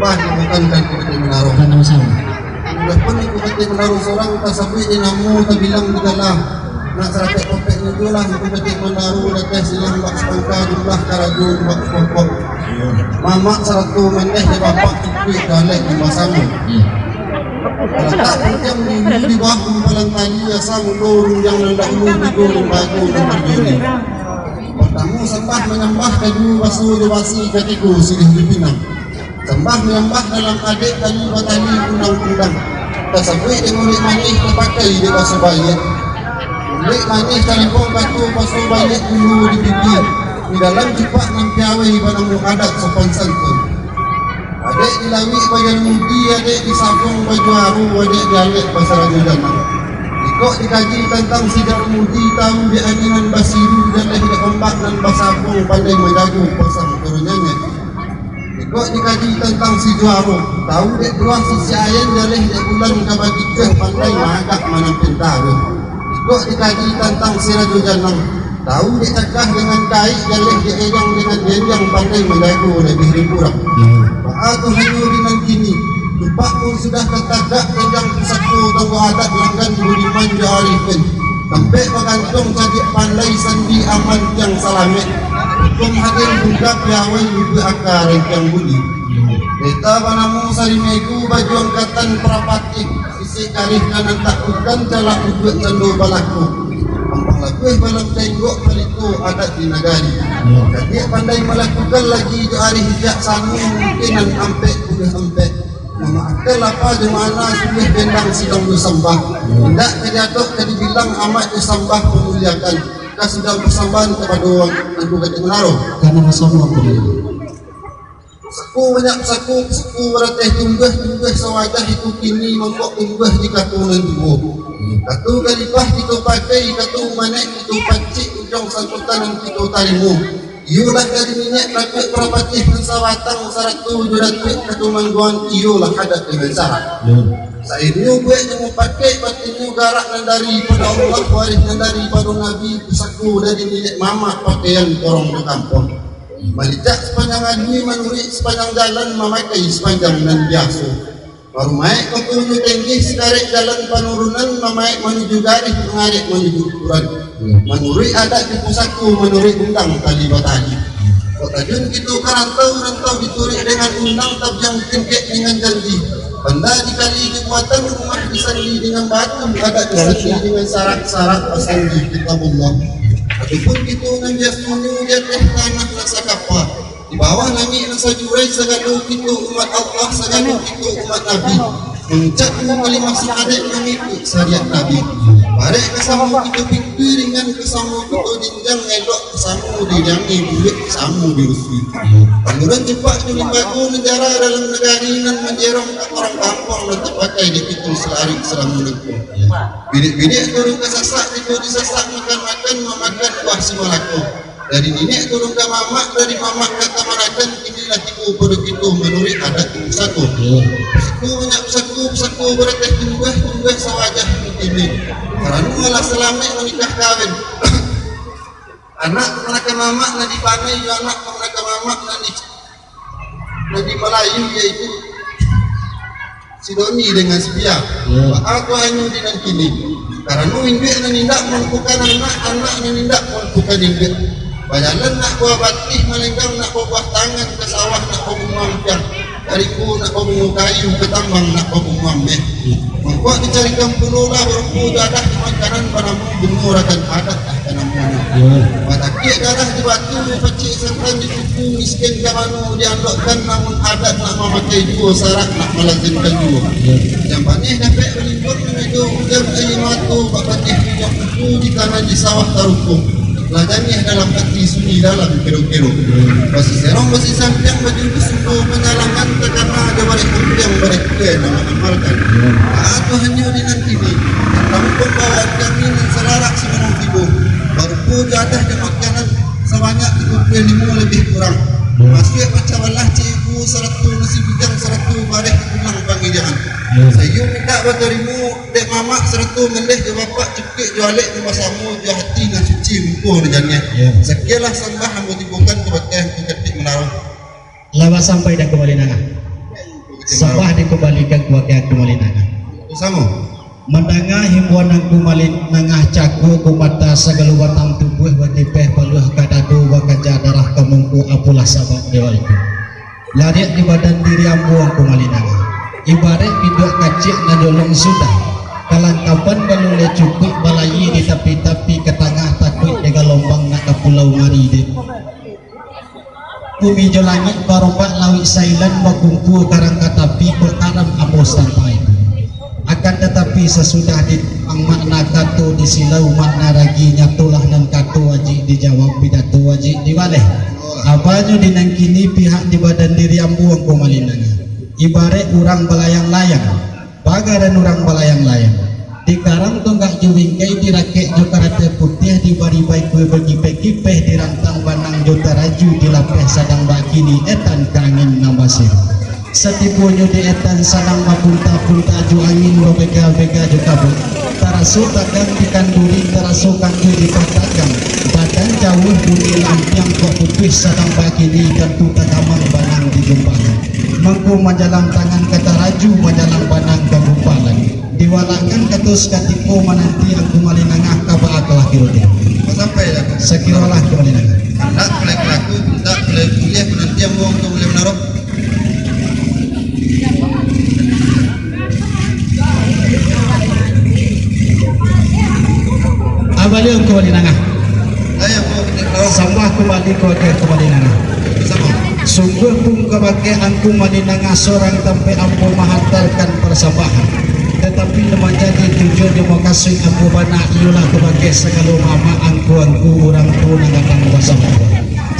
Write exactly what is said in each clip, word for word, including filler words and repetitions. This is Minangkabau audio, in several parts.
Bah, dimakan kan Angku Katik Manaro. Tanam sama. Udah pun Angku Katik Manaro sorang, tasabuik di namo, tabilang di gala. Nak sarapek-papek nyo juo lah, Angku Katik Manaro dateh silang bak sapangka, jumlah karajo bak sapokok. Mamak sarato mandeh di bapak, cukuik galeh di basamo. Latak pantiang di, di bawah gumpalan tali, asa mulo rundiang nan dahulu, tigo limbago nan tarjadi. Partamo sambah manyambah, kaduo baso jo basi, katigo silih dipinang. Sambah manyambah dalam adaik, tali batali undang-undang. Tasabuik dek muluik manih, tapakai dek baso baiak. Muluik manih talempong batu, baso baiak dulu di pipi. Di dalam cupak nan piawai banamo adat sopan santun. Adaik di lauik bajan mudi, adaik di sabuang bajuaro, adaik di alek basarajo janang. Jikok dikaji tantang si Jarumudi, tawu dek angin nan basiru, jaleh dek ombak nan basabuang, pandai manjago pasang turun nyanyi. Jikok dikaji tantang si Juaro, tawu dek buah sisi ain, jaleh dek bulan ka bakikeh, pandai maagak manang pintaro. Jikok dikaji tantang si Rajo Janang, tawu dek cakah dengan kaik, jaleh dek eyang dengan jenjang, pandai manjago labiah dari urang. Baa tu hanyo di nan kini, cupak pun sudah tatagak, janjang pusako tonggo adat, langgan budiman jo arifin. Tampek bagantuang cadiak pandai, sandi aman tiang salamaik. Hukum hakim buka piawai, iduik aka rantiang budi. Peta banamo Sarimegu, baju angkatan parapatih, sisik karih ka nan taklukan, calak ujuak cando balaku. Ampang labuah balam tenggok, palito adat di nagari. Cadiak pandai malakukan, lagi jo arih bijaksano, mungkin nan ampek buliah ampek. Mamaafkan lapa jo mana, suluah bendang sidang jo sambah. Indak ka diatok ka dibilang, amat jo sambah pamuliakan. Ka sidang pasambahan kapado Angku Katik Manaro. Karano samo aku dulu. Saku banyak saku, saku barateh tumbuah, tumbuah sawajah itu kini mangkok tumbuah di kato nan tuo. Kato galipah kito pakai, kato manek kito pacik, ujuang sangkutan nan kito tarimo. Iyolah dari niniak datuak parapatih nan sabatang, sarato jo datuak katumangguangan, iyolah adat dengan syarak. Yo. Sairnyo buek nyo mupakaik, batinnyo garak nan daripado Allah, warih nan daripado Nabi, pusako dari niniak mamak, pakaian korong jo kampuang. Malicak sapanjang adui, manuruik sapanjang jalan, mamakai sapanjang nan biaso. Parumaik koto jo tenggih, sikarek jalan panurunan, mamaik manuju garih, mangarek manuju ukuran. Manuruik adat di pusako, manuruik undang tali batali. Kok tajun kito ka rantau, rantau dituruik dengan undang, tabiang tingkek dengan janji. Banda dikali jo buatan, rumah disandi dengan batu, adat disandi dengan syarak, syarak basandi Kitabullah. Adopun kito nan biasonyo di ateh tanah nan sakapa, di bawah langik nan sajurai, sagalo kito umat Allah, sagalo kito umat Nabi. Mangucap kalimah syahadat, mangikuik syariat Nabi. Barek ka samo kito pintu, ringan ka samo kito jinjang, elok ka samo dijangi, buruak ka samo dirusui. Panuruan cupak jo limbago nan jara dalam nagari, nan manjerong ka urang kampuang, nan tapakai di kito salarik salamo nangko. Bidik-bidik turun ka sasak, kito disasak, makan-makan, mamakan buah si malako. Dari niniak turun ka mamak, dari mamak ka kamanakan, kini lah tibo pado kito manuruik adat pusako. Pusako banyak pusako, pusako barateh tumbuah, tumbuah sawajah kini. Karano alah salamaik manikah kawin. Anak kamanakan mamak nan dipanai, jo anak kamanakan mamak nan di Nabi Malayu, yaitu si Doni dengan si Pia. Yo. Baa tu hanyo di nan kini. Karano induak nan indak malupokan anak, anak nan indak malupokan induak. Bajalan nak buah batih, malenggang nak babuah tangan, ka sawah nak babunga ampiang, ka rimbo nak babungo kayu, ka tambang nak babungo ameh. Mangko dicarikan pulo lah barupo jo adat di makanan, banamo bungo ragan adat lah ka namonyo. Yo. Batakiak darah di batu, pacik santan di kuku, miskin ka mano diandokkan, namun adat nak mamakai juo, syarak nak malazimkan juo. Nan panih dapek balingkuang, manajo ujan aia mato, bak patih minyak kuku, di tanah di sawah taruko. Lah janiah dalam ati, sunyi dalam kiro-kiro. Basiserong basisampiang, baju basuko, panyalangan takana, jo bareh ampiang, bareh tuai nan mangamalkan. Baa tu hanyo di nan kini, tamu pambawaan kami nan salarak sabalun tibo, barupo jo adat jo makanan sabanyak tigo puluah limo labiah kurang. Masuak pacah balah ciek ibu, sarato nasi bujang, sarato bareh pulang pangijaan. Sayo mintak batarimo dek mamak, sarato mandeh jo bapak, cukuik jo alek nan basamo, jo hati nan suci, muko nan janiah. Sakianlah sambah ambo tibokan kabake Angku Katik Manaro. Lah basampai dan kumbali nangah. Sambah dikumbalikan kabake Angku Malin Nangah. Samo. Mandanga himbuan Angku Malin Nangah, cako kumata sagalo batang tubuah, batipeh paluah ka dado, bakaja darah ka mungko, apolah sabab dewa itu. Lariak di badan diri ambo Angku Malin Nangah. Ibaraik biduak kaciak nan jolong sudah. Kalangkapan baluleh cukuik, balayia di tapi-tapi, ka tangah takuik dek galombang, nak ka pulau ngari dek bumi jo langik, barombak lauik Sailan, bakumpua karang ka tapi, kok karam ambo sampai. Akan tatapi, sasudah ditimbang makna kato, disilau makna ragi, nyatolah nan kato wajik dijawab, pidato wajik dibaleh. Abanyo di nan kini pihak di badan diri ambo Angku Malin Nangah. Ibaraik urang balayang-layang, bagaran urang balayang-layang. Di karang tonggak jo bingkai, dirakek jo karateh putiah, dibari baikua bakipeh-kipeh, dirantang banang jo taraju, dilapeh sadang bakini etan ka angin nan basiru. Satibonyo di etan, sadang bapunta-punta jo angin, babega-bega jo kabuik. Taraso tagang di kanduri, taraso kangkeh di patagang. Badan jauah bunyi lampiang, kok putuih sadang bakini, tantu tagamang banang di gumpalan. Mangko manjalang tangan ka taraju, manjalang banang ka gumpalan. Diwalakkan kato sakatiko, mananti Angku Malin Nangah ka baa kalah kiro-kiro. Kok sampai lah. Sakiro lah Angku Malin Nangah. Nak boleh kelaku, tak boleh kuliah, mananti ambo Angku Malin Nangah. Abaliang Angku Malin Nangah. Ayo, Angku Malin Nangah. Sambah kumbali ka Angku Malin Nangah. Sungguah pun kabake Angku Malin Nangah sorang tampek ambo mahantarkan parsambahan. Tatapi nan manjadi tujuan jo mukasuik ambo bana iyolah kabake sagalo mamak angku-angku urang tu nan gadang basamo,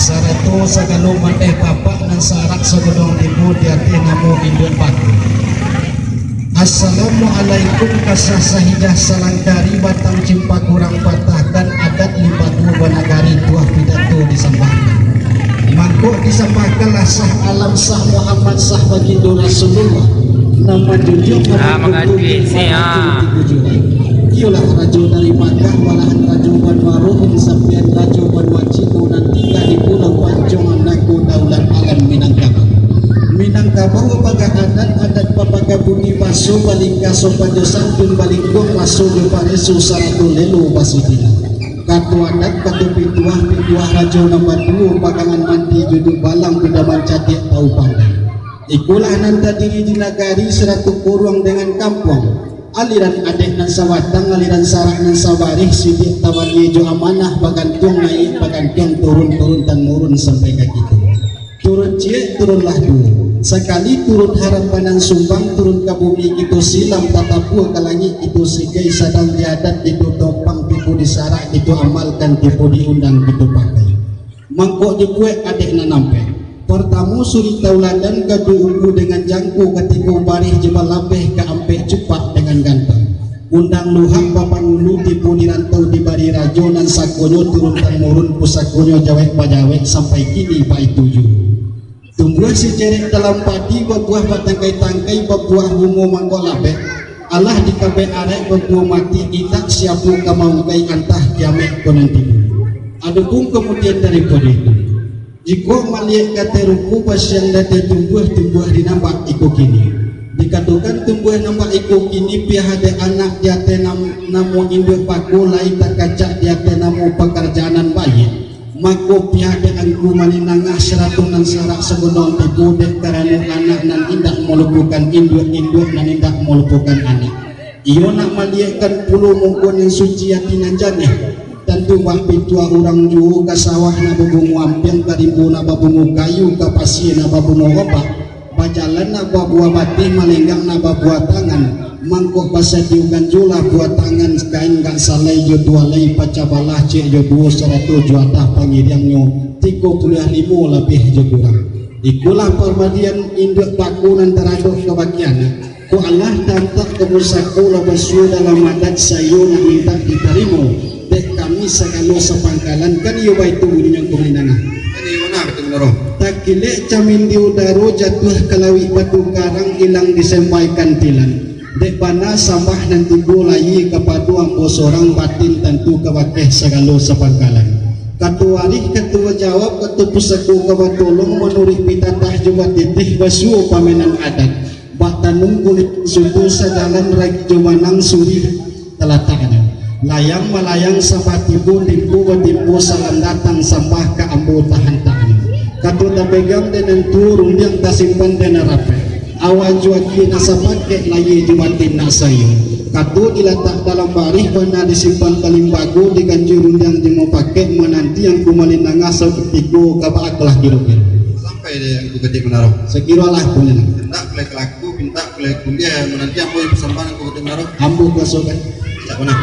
sarato sagalo mandeh bapak nan sarak sagunung tibo di ateh namo induak bako. Assalamualaikum, kasah sahijah salangkari, batang cimpak urang patahkan, adat limbah duo banagari, tuah pidato disambahkan. Mangko disambahkanlah Sah Alam, Sah Muhammad, Sah Bagindo Rasulullah, nan manjunjuang Ah, mangaji isi, ah. Iyolah rajo dari Makkah, malahan rajo banua Rom, sampian rajo banua Cino, nan tingga di Pulau Panjang, nan ko daulat alam Minangkabau. Minangkabau bapaga adat, adat bapaga budi, baso balingka sopan jo santun, balingkuang raso jo pareso, sarato lelo basitilah. Kato adat, kato pituah, pituah rajo nan baduo, pagangan manti duduak balang, budak mancadiak tau pandai. Ikolah nan tadiri di nagari, saratuih kuruang dengan kampuang. Aliran adaik nan sabatang, aliran sarak nan sabarih, sidik tawalia jo amanah, bagantuang naiak, bagantuang turun, turun tanurun sampai ka kito. Turun ciek, turunlah duo. Sakali turun haram banan sumbang, turun ka bumi kito silam, tatapua ka langik kito sigai, sadang di adat kito topang, tibo di sarak kito amalkan, tibo di undang kito pakai. Mangko dibuek adaik nan ampek. Partamo suri tauladan, kaduo unggu dengan jangko, katigo barih jo balabeh, kaampek cupak dengan gantang. Undang luhak bapangulu, tibo di rantau dibari rajo, nan sakonyo turun tanurun, pusakonyo jawek bajawek, sampai kini baitu juo. Tumbuah sicerek dalam padi, babuah batangkai-tangkai, babuah bungo mangkok labek. Alah dikabek arek babuah mati, indak siapo ka maungkai, antah kiamek ko nan tibo. Adopun kamudian daripado itu, jikok maliek ka ateh ruko, basiang di ateh tumbuah, tumbuah di nambak iko kini. Dikatokan tumbuah nambak iko kini, pihak dek anak di ateh nam-, namo induak bako, lai takacak di ateh namo pakarajaan nan baiak. Mako, pihak dek Angku Malin Nangah, sarato nan sarak sagunung tibo, dek karano anak nan indak malupokan induak, induak nan indak malupokan anak. Iyo nak maliekkan pulo muko nan suci, ati nan janeh. Tantu bak pituah urang juo, ka sawah nan babungo ampiang, ka rimbo nan babungo kayu, ka pasia nan babungo ombak. Bajalan nak babuah batih, malenggang nak babuah tangan. Mangko basadiokan juolah buah tangan, kain gak salai jo duo alai, pacah balah ciek jo duo, sarato juadah pangiriangnyo, tigo puluah limo labiah jo kurang. Ikolah parbadian induak bako nan taradok kabake anak. Kok alah taantak ka pusako, lah basuo dalam adat, saiyo nak mintak ditarimo. Dek kami sagalo sapangkalan, kan iyo baitu bunyinyo Angku Malin Nangah. Jadi, ma baitu, Bunda Roh? Takilek camin di udaro, jatuah ka lauik batu karang, ilang disembaikan tilan. Dek bana sambah nan tibo, layia kapado ambo sorang, batin tantu kabake sagalo sapangkalan. Kato warih, kato jawab, kato pusako ka batolong, manuruik pitatah jo batitih, basuo pamainan adat. Tanun kulik suku sajalan rajo manang surih talataknyo. Layang malayang sambah tibo, timpo batimpo salam datang sambah ka ambo tahantaknyo. Kato tapegang dek nan tuo, rundiang tasimpan dek nan rapek. Awa jo aki nan sapakek, layie jo batin nan saiyo. Kato dilatak dalam barih bana disimpan ka limbago, diganjua rundiang jo mupakaik, mananti Angku Malin Nangah sakutiko ka baa kalah kiro-kiro. Sampai dek Angku Katik Manaro. Sakiro lah, Angku Malin Nangah. Indak kalaku, pintak kuliah-kuliah, mananti ambo pasambahan Angku Katik Manaro. Ambo kuasokan. Cak mana?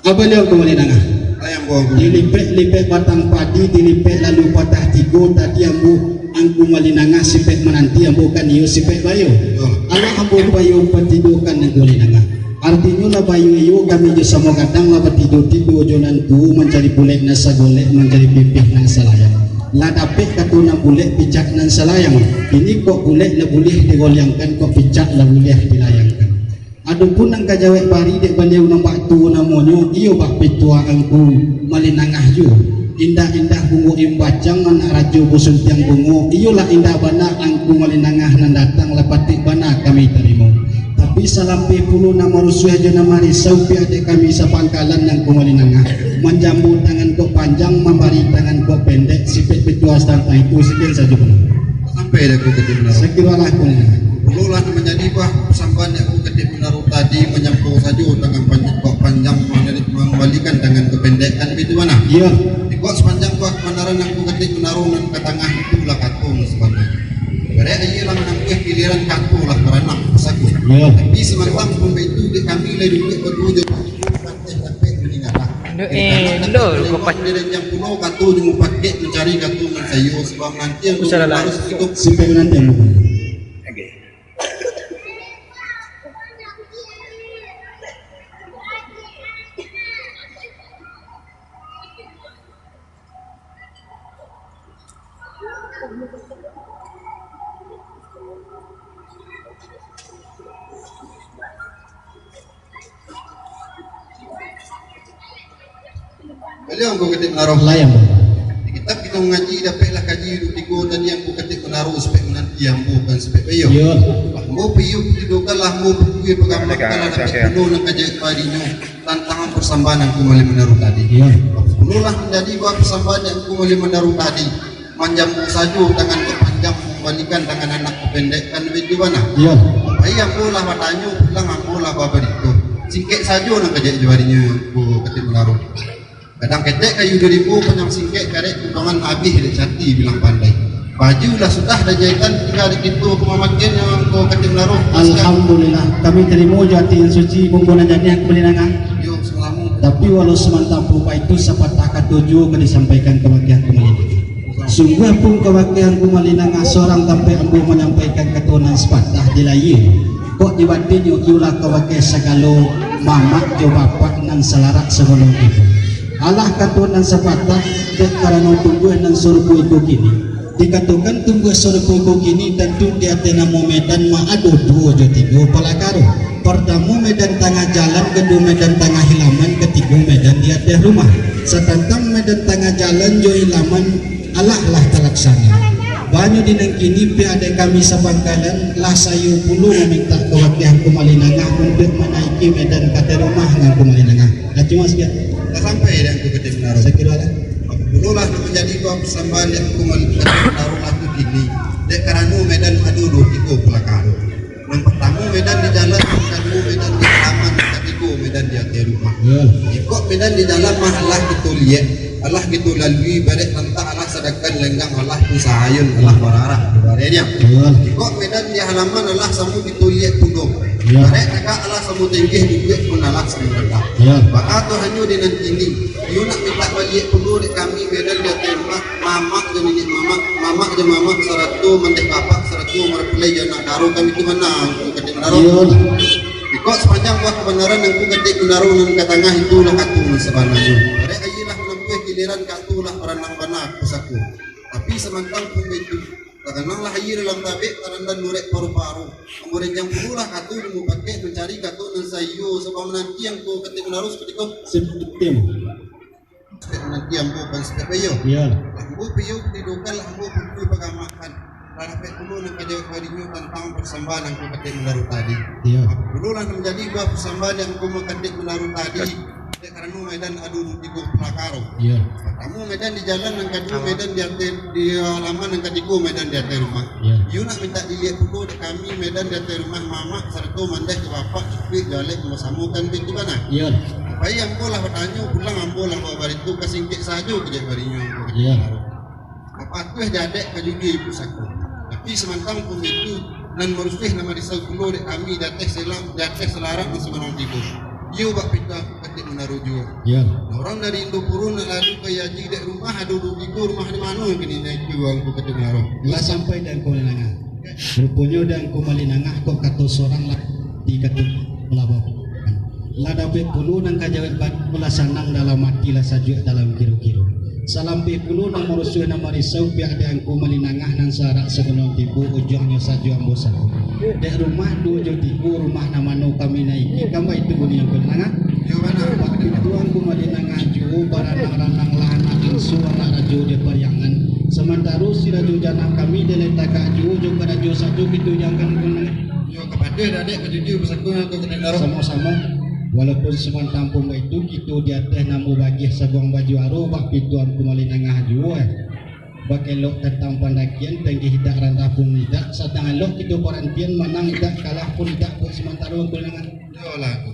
Apo nyo Angku Malin Nangah? Ayam buah. Dilipek-lipek batang padi, dilipek lalu patah tigo, tadi ambo Angku Malin Nangah sipek mananti, ambo kan iyo sipek bayo. Betul. Alah ambo bayo patidokan Angku Malin Nangah. Artinyo lah bayo iyo kami jo samo gadang lah batido-tido jo nan tuo mancari bulek nan sagolek, mancari pipih nan salayang. Lah dapek kato nan bulek picak nan salayang. Kini kok bulek lah buliah digoliangkan, kok picak lah buliah dilayangkan. Adopun nan ka jawek bari dek baliau nan bak tuo namonyo, iyo bak pituah Angku Malin Nangah juo. Indak-indak bungo imbacang, anak rajo basuntiang bungo, iyolah indak bana Angku Malin Nangah nan datang lah patik bana kami tarimo. Tapi salampeh pulo nan marusuah jo nan marisau pihak dek kami sapangkalan Angku Malin Nangah. Manjambo tangan kok panjang, mambari tangan kok pendek, sipek pituah tantang itu, sakian sajo pulo. Sampai dah Angku Katik Manaro. Sakiro lah Angku Malin Nangah. Pulolah nan manjadi buah pasambahan Angku Katik Manaro tadi, manjambo sajo tangan panjang, kok panjang, mambalikan tangan kok pendek, kan bitu bana? Iyo. Iko sapanjang buah kabanaran Angku Katik Manaro nan ka tangah itulah kato nan sabananyo. Barek aia lah manampuah, giliran kato lah baranang basaku. Iyo. Tapi samantang pun baitu, dek kami lah duduak baduo jo Aduh, eh, lo, kau pac- Dia dan jam pulo kato jo mupakaik mancari kato nan saiyo, sabab nanti Angku Malin Nangah harus ikut. Sampai nanti Angku Malin Nangah. Oke. Baliau Angku Katik Manaro. Lah, iyo, Bang. Di kitab kito mangaji, dapeklah kaji duo tigo tadi Angku Katik Manaro, sipek mananti ambo kan sipek bayo. Iyo. Ambo piyo pitidokanlah, ambo pukui pagamalkanlah, dapek pulo nan ka jawek barinyo tantang pasambahan Angku Malin Manaro tadi. Iyo. Pulolah manjadi buah pasambahan Angku Malin Manaro tadi. Manjambo sajo tangan kok panjang, mambalikan tangan anak kok pendek, kan baitu bana? Iyo. Pai ambo lah batanyo, pulang ambo lah babarito. Singkek sajo nan ka jawek barinyo, Angku Katik Manaro. Gadang ketek kayu duo ribu, panjang singkek karek, potongan abih dek cati bilang pandai. Baju lah sudah dah jahitan, tingga dek kito ka mamakainnyo, Angku Katik Manaro. Alhamdulillah, kami tarimo jo ati nan suci, bungkuh nan janiah Angku Malin Nangah. Yo, salamo. Tapi walau samantang pun baitu, sapatah kato juo ka disampaikan kabake Angku Malin Nangah. Sungguah pun kabake Angku Malin Nangah, surang tampek ambo manyampaikan kato nan sapatah di layie. Kok di batinnyo iyolah kabake sagalo mamak jo bapak nan salarak sabalun itu. Alah kato nan sapatah, dek karano tumbuah nan sarupo iko kini. Dikatokan tumbuah sarupo iko kini, tantu di ateh namo Medan mah ado duo jo tigo palakaro. Partamo Medan tangah jalan, kaduo Medan tangah hilaman, katigo Medan di ateh rumah. Satantang Medan tangah jalan jo hilaman, alah lah talaksana. Banyak di nan kini pihak dek kami sapangkalan lah saiyo pulo mamintak kabake Angku Malin Nangah untuak manaiki Medan ka ateh rumah Angku Malin Nangah. Lah cuma sakian. Lah sampai dek Angku Katik Manaro. Sakiro lah. Pulolah nan manjadi buah pasambahan dek Angku Malin Nangah lah tu kini. Dek karano Medan ado duo tigo palakaro. Nan partamo Medan di jalan, nan kaduo Medan di halaman, nan katigo Medan di ateh rumah. Yo. Jikok Medan di jalan mah alah kito liek, alah kito lalui, barek lantak alah sadakan lenggang, alah pun sahayun, alah bararak, barek nyo. Yo. Jikok Medan di halaman alah samo kito liek pulo. Yo. Barek tagak alah samo tinggi, duduak pun alah samo randah. Yo. Baa tu hanyo di nan kini. Iyo nak mintak baliak pulo dek kami Medan di ateh rumah. Mamak jo niniak mamak, mamak jo mamak, sarato mandeh bapak, sarato marapulai jo anak daro kami tu bana, Angku Katik Manaro. Iyo lah. Iko sapanjang buah kabanaran Angku Katik Manaro nan ka tangah itulah kato nan sabananyo. Barek aia lah manampuah giliran kato lah baranang bana, Angku Saku. Tapi samantang pun baitu, Takananglah aia dalam tabek, tarandan lurek paru-paru. Ambo rencang pulolah kato nan mupakaik, mancari kato nan saiyo, sabab mananti angku Katik Manaro sakutiko. Setem. Mananti ambo kan step ayo. Iya. Ambo piyo didokan, ambo pukul pagamakan. Lah dapek pulo nan ka jawab barinyo tantang pasambahan angku Katik Manaro tadi. Iya. Apo pulolah nan manjadi buah pasambahan dek angku Katik Manaro tadi? Dek karano medan ado tigo parkaro. Iya. Partamo medan di jalan, nan kaduo medan di ateh, di halaman, nan katigo medan di ateh rumah. Iya. Iyo nak mintak diliek pulo dek kami medan di ateh rumah mamak sarato mandeh ka bapak, sukuik jo alek masamokan tu bana. Iya. Pai ambo lah batanyo, pulang ambo lah bawa baritu, ka singkek sajo kajak barinyo. Iya. Bapatuah jadek ka jujua pusako. Tapi samantang pun itu, nan marusuah nan marisau pulo dek kami di ateh selam, di ateh selarak nan samanang tigo. Iyo bak pituah Katik Manaro juo. Iya. Nah, urang dari Indopuro nak lalu ka Haji dek rumah ado duo tigo, rumah di mano kini naiak juo angku Katik Manaro? Lah sampai dek angku Malin Angah. Ruponyo dek angku Malin Angah kok kato sorang lah di Katik Manaro. Lah dapek pulo nan ka jawab barinyo, lah sanang dalam ati, lah sajuak dalam kiro-kiro. Salampeh pulo nan marusuah nan marisau pihak dek angku Malin Angah nan selarak sagunung tigo, ujuangnyo sajo ambo sabuik. Dek rumah duo jo tigo, rumah nan mano kami naiki, kan baitu bunyi angku Malin Angah? Iyo, bana. Bak itu angku Malin Angah juo, baranang-ranang lah anak angsu, anak rajo di Pariangan. Samantaro si rajo janang kami di Lai Tagak juo, jo karajo sajo kito jangan angku Malin Angah. Iyo, kapatuah dek ka jujua pusako angku Katik Manaro. Samo-samo. Walaupun samantang pun baitu, kito di ateh nan babagiah sabuang bajuaro, bak pituah angku Malin Angah juo, eh. Bakelok tantang pandakian, tinggi indak, randah pun indak, sadang elok kito parantian, manang indak, kalah pun indak, buek samantaro angku Malin Angah. Iyolah, angku.